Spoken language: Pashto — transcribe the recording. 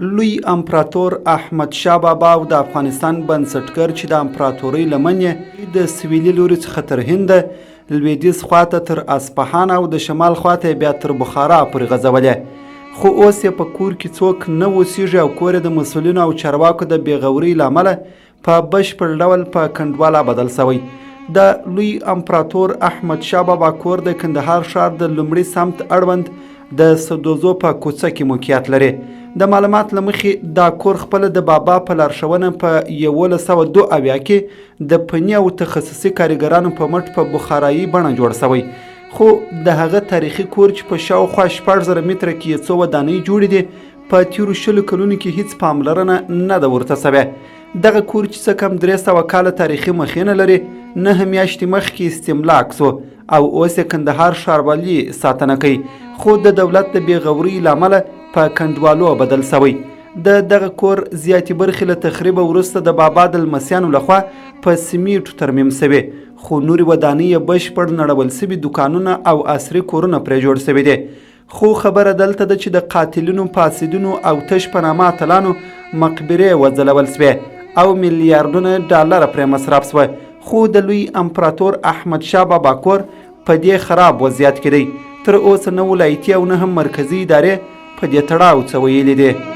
لوی امپراتور احمد شاه بابا او د افغانستان بنسټګر چې د امپراتورۍ لمن یې د سویلي لوري څخه تر هنده، لوېدیځ خواته تر اصفهان او د شمال خواته یې بیا تر بخارا پورې غځولې، خو اوس یې په کور کې څوک نه اوسیږي او کور یې د مسؤلینو او چارواکو د بېغورۍ له امله په بشپړ ډول په کنډواله بدل شوی. د لوی امپراتور احمد شاه بابا کور د کندهار ښار د لومړي سمت اړوند د سدوزو په کوڅه کې موقعیت لري. د معلومات له مخې دا کور خپله د بابا په لارښوونه په 1172 کې د فني او تخصصي کاریګرانو په مټ په بخارایي بڼه جوړ شوی، خو د هغه تاریخي کور چې په شاوخوا 6000 متره کې یې څو ودانۍ جوړې دي، په تیرو 20 کلونو کې هیڅ پاملرنه نه ده ورته شوې. دغه کور چې څه کم 300 کاله تاریخي مخینه لري، 9 میاشتې مخکې استملاک شو او اوس یې کندهار ښاروالي ساتنه کوي، خو د دولت د بېغورۍ له امله په کنډوالو بدل شوی. د دغه کور زیاتې برخې له تخریبه وروسته د بابا د لمسیانو لخوا په سیمیټو ترمیم شوې، خو نورې ودانۍ یې بشپړ نړول شوي دوکانونه او عصري کورونه پرې جوړ شوي دي. خو خبره دلته ده چې د قاتلینو، فاسدینو او تش په نامه اتلانو مقبرې وځلول شوې او میلیاردونه ډالر پرې مصرف شوه، خو د لوی امپراتور احمد شاه بابا کور په دې خراب وضعیت کې دی. تر اوسه نه ولایتي او نه هم مرکزي ادارې په دې تړاو څه ویلي دي.